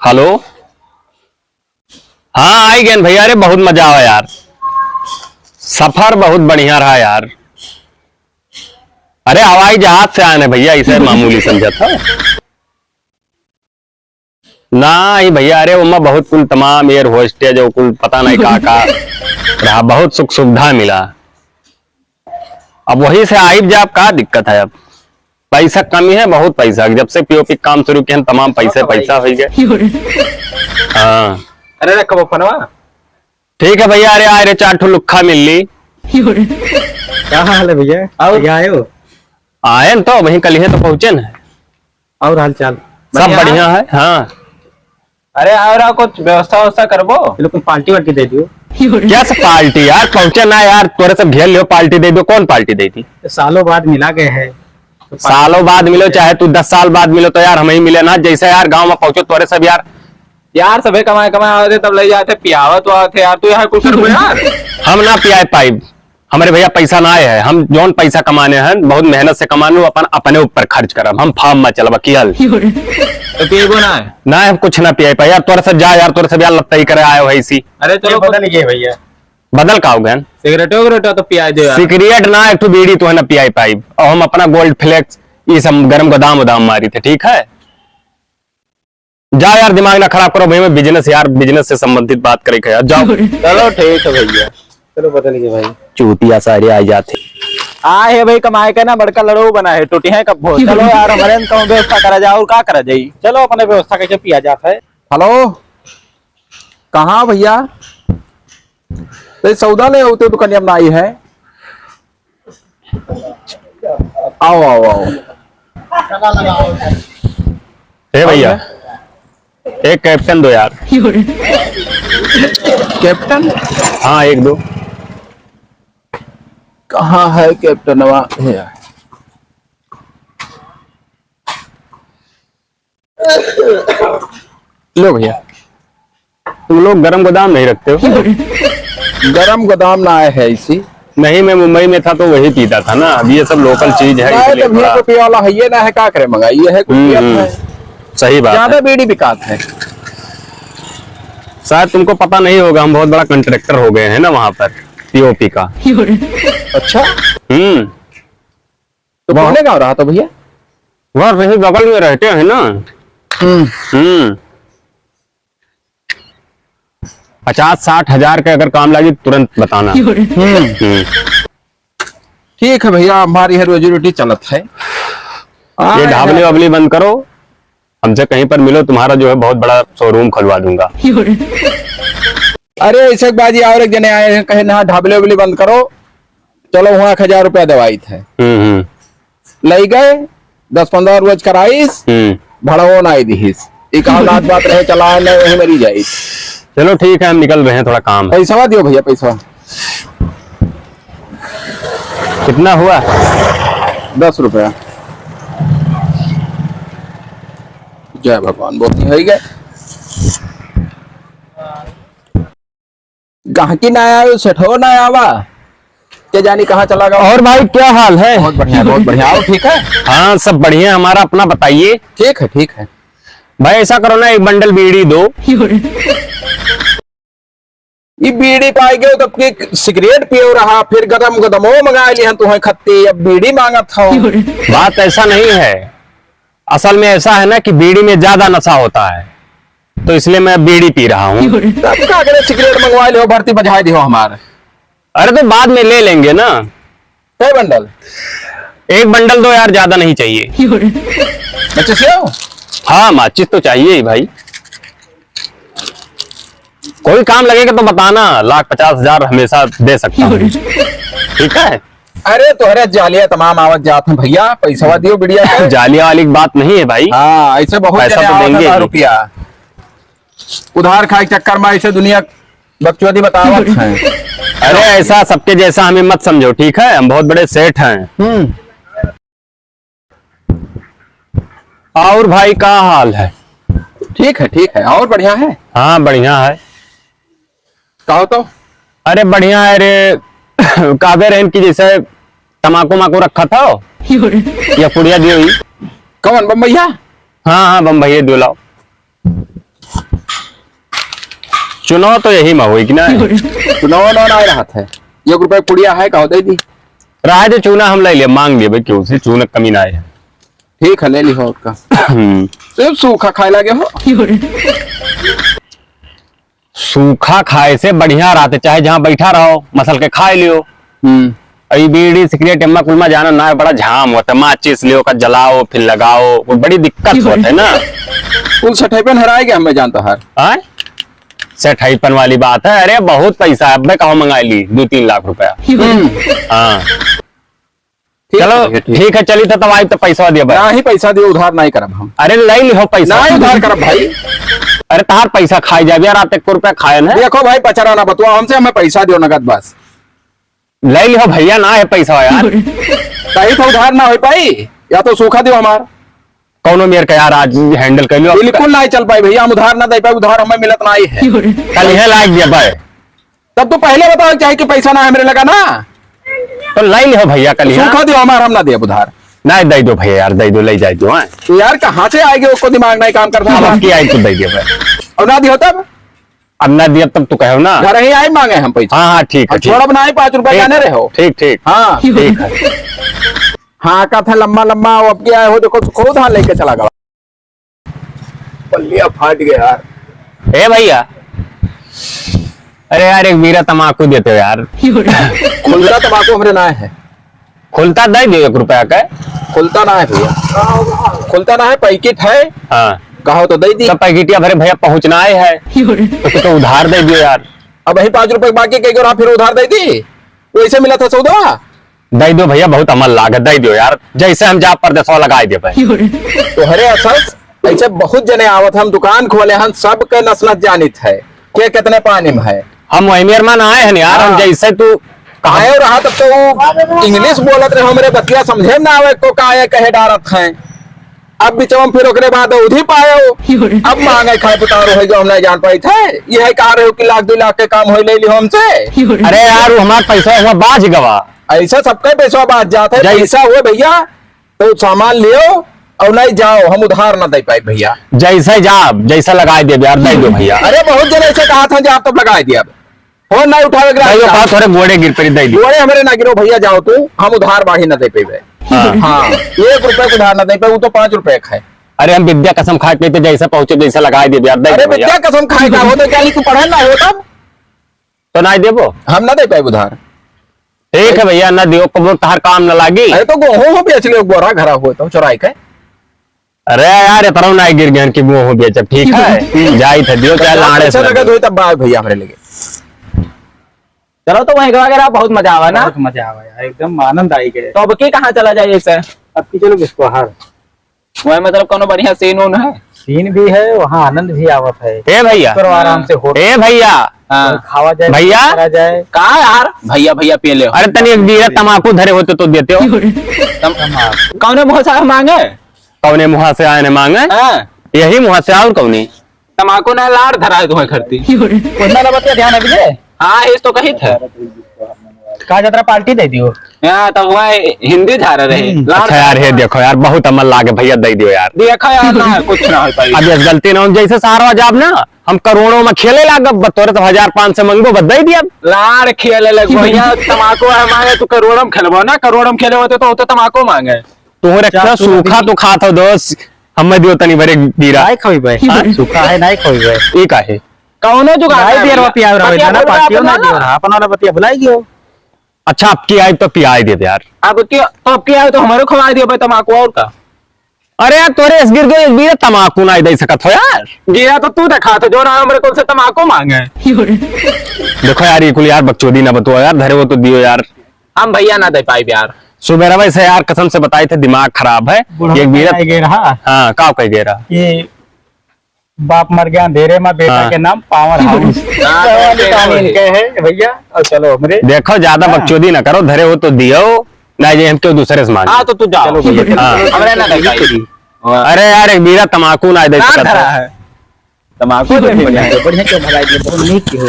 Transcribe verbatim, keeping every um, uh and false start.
हेलो। हाँ, आई गए भैया। अरे, बहुत मजा आवा यार, सफर बहुत बढ़िया रहा यार। अरे, हवाई जहाज से आए हैं भैया, इसे मामूली समझत है। ना ही भैया, अरे, ओमा बहुत कुल तमाम air hostage और कुल पता नहीं का का रहा, बहुत सुख सुविधा मिला। अब वही से आइब जाब, का दिक्कत है? अब पैसा कमी है, बहुत पैसा। जब से पीओपी काम शुरू किए हैं, तमाम पैसे पैसा हो गए। हाँ। अरे, रखबो फोनवा। ठीक है भैया, अरे आए रे, चार ठो लुक्खा मिल ली। का हाल है भैया? और? भैया आए हो? आए न तो, वहीं कल ही तो पहुँचे न। और हाल चाल? सब बढ़िया है, हाँ। अरे, और, और कुछ व्यवस्था व्यवस्था करबो? ये लोग को पार्टी वार्टी दे दियो। क्या से पार्टी यार, पहुँचे ना यार, तोरे सब घेर लियो, पार्टी दे दो, कौन पार्टी दे दी? सालों बाद मिला गए हैं, तो पार्टी सालों बाद मिलो, चाहे तू दस साल बाद मिलो, तो यार हम ही मिले ना। जैसे यार गाँव में पहुँचो तोरे सब यार। यार, सभे कमाए कमाए आवत है, तब ले जाते, पियावत आवत है यार, तू यहाँ कुछ करबो यार। हम ना पियाए पाइब, हमारे भैया पैसा ना आए है, हम जौन पैसा कमाने हैं, बहुत मेहनत से कमाने, अपन अपने ऊपर खर्च करब, हम फार्म में चलब, कियल। तो पिएगो ना है? ना, हम कुछ ना पिए पाए यार, तोरा सब जा यार, तोरा सब यार लत्ता ही करे आए हो इसी। अरे चलो, ये बदल गए भैया। बदल का हो गया? सिगरेटो उगरेटो तो पियाए दे यार। सिगरेट ना, एक ठो बीड़ी तो है ना पियाए पाइब, और हम अपना Gold Flakes, ये सब गरम गोदाम उदाम मारी थे, ठीक है? जाओ यार, दिमाग ना खराब करो भैया, मैं business यार, business से संबंधित बात करे के यार, जाओ। चलो ठीक है भैया, चलो बदल गए भाई। चूतिया सारे आ जाते। आ है भाई, कमाए का ना बड़का लड़ो बना है, टूटी है कब बहुत। चलो यार, हमारे न कहूँ व्यवस्था करा जाए, और का करा जाए? चलो अपने व्यवस्था कैसे पिया जाता है। हेलो, कहाँ भैया? तो सौदा ले होते दुकानिया में आई है। आओ, आओ, आओ। ए भैया, एक कैप्टन दो यार। कैप्टन? हाँ, एक दो। कहाँ है कैप्टनवा? ये है। लो भैया, तुम लोग गरम गोदाम नहीं रखते हो? गरम गोदाम ना आए है इसी। नहीं, मैं मुंबई में था तो वही पीता था ना। अब ये सब local चीज है, नहीं, इसलिए तो भैया थोड़ा को पिए वाला है ये ना है, का करे मंगा, ये है कुछ हम्म, पिया हम्म। है। सही बात ज्यादा है। बीड़ी बिकात है। शायद तुमको पता नहीं होगा, हम बहुत बड़ा contractor हो गए हैं ना वहाँ पर, पीओपी का। अच्छा। हम्म। तो वहाँ कौने गाँव रहा था भैया? वह वहीं बगल में रहते हैं ना। हम्म। हम्म। पचास साठ हजार के अगर काम लागी, तुरंत बताना। हम्म। हम्म। ठीक है भैया, हमारी है रोजी रोटी चलत है। ये हाँ, ढाबली वाबली बंद करो, हमसे कहीं पर मिलो, तुम्हारा जो है बहुत बड़ा showroom खुलवा दूंगा। अरे ऐसे एक बाजी और एक जने आए हैं, कहे ना ढाबले वाबले बंद करो, चलो वहाँ एक हजार रुपया दवाई थे। हम्म, हम्म। लई गए, दस पन्द्रह रोज कराइस, हम्म। भड़वो नाई दिहिस। एक और बात, बात रहे, चला नहीं, वहीं मरी जाइस। चलो ठीक है, हम निकल रहे हैं, थोड़ा काम है। पैसवा दियो भैया, पैसवा। कितना हुआ? दस रुपया। जय भगवान, बहुत नहीं होई गए। गाहकी ना आवे, सेठो ना आवा, के जानी कहाँ चला गया। और भाई, क्या हाल है? बहुत बढ़िया, बहुत बढ़िया। आओ, ठीक है? हाँ, सब बढ़िया। हमारा अपना बताइए। ठीक है, ठीक है। भाई, ऐसा करो ना, एक बंडल बीड़ी दो। ये बीड़ी पाई गयो, तब की सिगरेट पियो रहा, फिर गदम गदमो मंगा लिया, तुम्हें खत्ती, अब बीड़ी मांगत हो। बात ऐसा नहीं है, असल में ऐसा है ना कि बीड़ी में ज्यादा नशा होता है, तो इसलिए मैं बीड़ी पी रहा हूँ। तब का करे, सिगरेट मंगवा लियो, भर्ती बजाए दियो हमार। अरे, तो बाद में ले लेंगे ना। कै बंडल? एक बंडल दो यार, ज्यादा नहीं चाहिए। माचिस हो? हाँ, माचिस तो चाहिए ही भाई। कोई काम लगेगा तो बताना, लाख पचास हजार हमेशा दे सकता हूँ। ठीक है? अरे, तोहरे जालिया तमाम आवत जात हैं भैया, पैसवा दियो बिड़िया के। जालिया वाली बात नहीं है भाई। हाँ, ऐसे बहुत पैसा जने तो आवत देंगे हैं ही। रुपया। उधार खाए के चक्कर में ऐसे दुनिया बकचोदी बतावत हैं। अरे, ऐसा सबके जैसा हमें मत समझो, ठीक है? हम बहुत बड़े सेठ हैं। हम्म। और भाई, का हाल है? ठीक है, ठीक है। और बढ़िया है? हाँ, बढ़िया है। का हो तो? अरे, बढ़िया है रे। कहबे रहन कि जैसे तमाकू माकू रखा था, या पुड़िया दियो ही। कौन, बम्बैया? हाँ, हाँ, बम्बैया दियो लाओ। चुनाव तो यही में होई कि ना? चुनाव ना, ना रहत है। एक रुपया पुड़िया है, कहो दे दी। रहा दे चूना, हम ले ले, मांग लेबे केहू से, चूना कमी ना है। ठीक है, ले ली हो आपका। हम्म। सिर्फ सूखा खाए लगे हो। सूखा खाए से बढ़िया रहते, चाहे जहाँ बैठा रहो, मसल के खाए लियो। हम्म। और ये बीड़ी, सिगरेट, एम्मा कुल में जाना ना है, बड़ा झाम होता है। माचिस लियो, का जलाओ, फिर लगाओ, वो बड़ी दिक्कत होता है ना। कुल सठैपन हराए गया, हमें जानता हर। आय? सठैपन वाली बात है। अरे, बहुत पैसा है, अब मैं कहाँ मंगा ली दो तीन लाख रुपया। हम्म। हाँ। ठीक चलो, है भैया, ठीक। ठीक है, चली तो तब आई तो पैसा दिया भाई। ना ही पैसा दियो, उधार नहीं करब हम। अरे, ले लिहो पैसा। ना ही उधार करब भाई। अरे, तार पैसा खाई जाबे यार, रात एक रुपया खाए ना। देखो भाई, पचरा ना बतुआ हमसे, हमें पैसा दियो नगद बस। ले लिहो भैया, ना है पैसा यार। कहीं तो उधार ना हो पाई, या तो सूखा दियो हमार। कौनो मेर का यार आज handle कर लियो। बिल्कुल नहीं चल पाई भैया, हम उधार ना दे पाए, उधार हमें मिलत नहीं है। कल यह लाग दिया भाई। तब तू पहले बताओ चाहे कि पैसा ना है मेरे लगा ना। तो ले लिहो भैया कल यहाँ। सूखा दियो हमार, हम ना दिया उधार। नहीं, दे दो भैया यार, दे दो, ले जाए दो, हाँ। तो यार कहाँ से आएगी, उसको दिमाग नहीं काम करता अब है। आपकी आई तो दे दिया भाई। और ना दियो तब? अब ना दिया तब तो कहो ना। घर ही आए मांगे हम पैसा। हाँ, हाँ, ठीक है, और ठीक। छोड़ब ना ही पाँच रुपया ठीक, जाने रहो। ठीक, ठीक। हाँ। ठीक है। हाँ, का था लंबा लंबा, वो अब क्या है, हो देखो, तो खुद हाँ लेके चला गया। पल्लिया फाट गया यार। ए भैया, अरे यार, एक बीरा तमाकू देते हो यार। खुलता तमाकू हमरे ना है। खुलता दे दो एक रुपया का। खुलता ना है भैया, खुलता ना है, पैकेट है। हाँ। कहो तो दे दी। तो पैकेटिया भरे भैया पहुँचना है, तो तू तो उधार दे दियो यार। अब वही पाँच रुपये बाकी कह के और आप फिर उधार दे दी, वैसे मिला था सौदा। दे दो भैया, बहुत अमल लाग है, दे दो यार, जैसे हम जा परदेसवा लगाई देबे। तोहरे असल ऐसे बहुत जने आवत, हम दुकान खोले हन, सबके नस नस जानित है, के कितने पानी में है। हम वही मेहमान आए हैं यार, हम हाँ। जैसे तू आए रहा तब तो वो इंग्लिश बोलत रहे, हमरे बतिया समझे में ना आवे, को का ये कहे डारत हैं। अब बिचवा में फिर ओकरे बाद उधी पायो। अब मांगे खाए पुतारो है जो हम नहीं जान पाई थे। यह कहा रहे हो कि लाख दो लाख के काम होई ले लियो हमसे। अरे यार, वो हमार पैसा हुआ बाज गवा। ऐसा सबका पैसा बाज जात है। जय- पैसा हुए भैया, तो सामान लियो और नहीं जाओ, हम उधार ना दे पाए भैया। जैसे जा, जैसे लगाए दे यार, दे दो भैया। अरे बहुत जन ऐसे कहा था जो आप तब लगाए दिया, अब फोन नहीं उठावे के भाई, वो रास्ता। बात थोड़े गोड़े गिर पड़ी, दे दो। गोड़े हमारे ना गिरो भैया, जाओ तू, हम उधार बाढ़ी ना दे पेबे। हाँ। हाँ, एक रुपया के उधार ना दे पे, वो तो पाँच रुपया का है। अरे हम विद्या कसम खाए के तो जैसे पहुँचे जैसे लगाए दे यार, दे अरे दो भैया। विद्या कसम खाए का हो तो क्या तू पढ़े ना हो तब? तो ना देबो? हम ना दे पाए उधार। ठीक है भैया, ना दियो, कबो तहार काम ना लागी। अरे तो गोहूं हो बेच लियो, बोरा घरा हो तो चुराई के। अरे यार, इतना ना गिर गहन की गोहूं बेचब, ठीक है? जाई थे दियो, चाहे लाड़े पैसा से नगद होई तब बाग भैया हमरे लगे। चलो तो वहीं गवा के रहा, बहुत मजा आवा ना? बहुत मजा आवा यार, एकदम आनंद आई गए। तो अब के कहाँ चला जाए इसे? अब की चलो बिस्कोहार। वह मतलब कोनो बढ़िया सीन उन है? सीन भी है, वहाँ आनंद भी आवत है। ए भैया। करो आराम से होटल। ए भैया। हाँ। खावा जाए, भैया। करा जाए। का यार? भैया, भैया पी ले। अरे तनी एक बीरा तमाकू धरे होते तो देते हो। तम-, कौने मुँह से मांगे? कौने मुँह से आए ने मांगे? हाँ। यही मुँह से और कौनी? तमाकू ना लाड़ धरा है तुम्हें खरती। उतना ना बतिया ध्यान है विजय। हाँ, इस तो कही थे। का जतरा पार्टी दे दियो। हाँ, तो हुआ हिंदी झारा रहे। हम्म। लाड़ अच्छा यार, हे देखो यार, बहुत अमल लागे भैया, दे दियो यार। देखो यार, ना, कुछ ना हो पाई। अब इस गलती ना हो, जैसे सारवा जाब ना, हम करोड़ों में खेले लागब, बस तोरे तो हजार पाँच सौ मंगबो, बस दे दिया। लाड़ खेले लग भैया, तमाकू है मांगे, तू करोड़ों में खेलबो ना, करोड़ों में खेले होते तो, होते तमाकू मांगे। तोहरे चार का सौ सूखा रुपये। तो खात हो दोस्त, हमें दियो तनी भरे बीरा। नाई खइबे। हाँ? सूखा है, नाई खइबे। ई काहे? कौनो जुगाड़ नाई ना दियर भैया। पियाव रहो, बतिया ना बोल रहा, पार्टियों ना अपना दियर ना। रहा, अपना वाला बतिया भुलाई गयो। अच्छा, अब की आई तो पियाई दे दे यार। अब की, तो अब की आई तो हमारे खवाई दियो भाई तमाकू और का? अरे यार, तोरे इस गिर गो एक बीरा तमाकू नाई दे सकत हो यार। गिरा तो तू देखा था, जो ना हमारे कौन से तमाकू मांगे। देखो यार, ये कुल यार बकचोदी ना बतुआ यार, धरे हो तो दियो यार। हम भैया ना दे पाई यार। सुबेरवा से यार कसम से बताई थे, दिमाग खराब है। बुढ़ा ये मेरा कह गए रहा। हाँ, का कह गए रहा? ये बाप मर गया अंधेरे में, बेटा हाँ। के नाम पावर हाउस। हाँ, वाली तो कहानी इनके है भैया। और चलो हमरे देखो, ज्यादा हाँ। बकचोदी ना करो, धरे हो तो दियो, ना ये हम क्यों दूसरे से मांगे। हाँ, तो तू जाओ। चलो भैया, हाँ। हमरे ना दे पाई। अरे यार, एक बीरा तमाकू ना दे कहाँ सकता धरा है? है? तमाकू तो बढ़िया है, बढ़िया क्यों भगाई दिए, बहुत नीक की हो।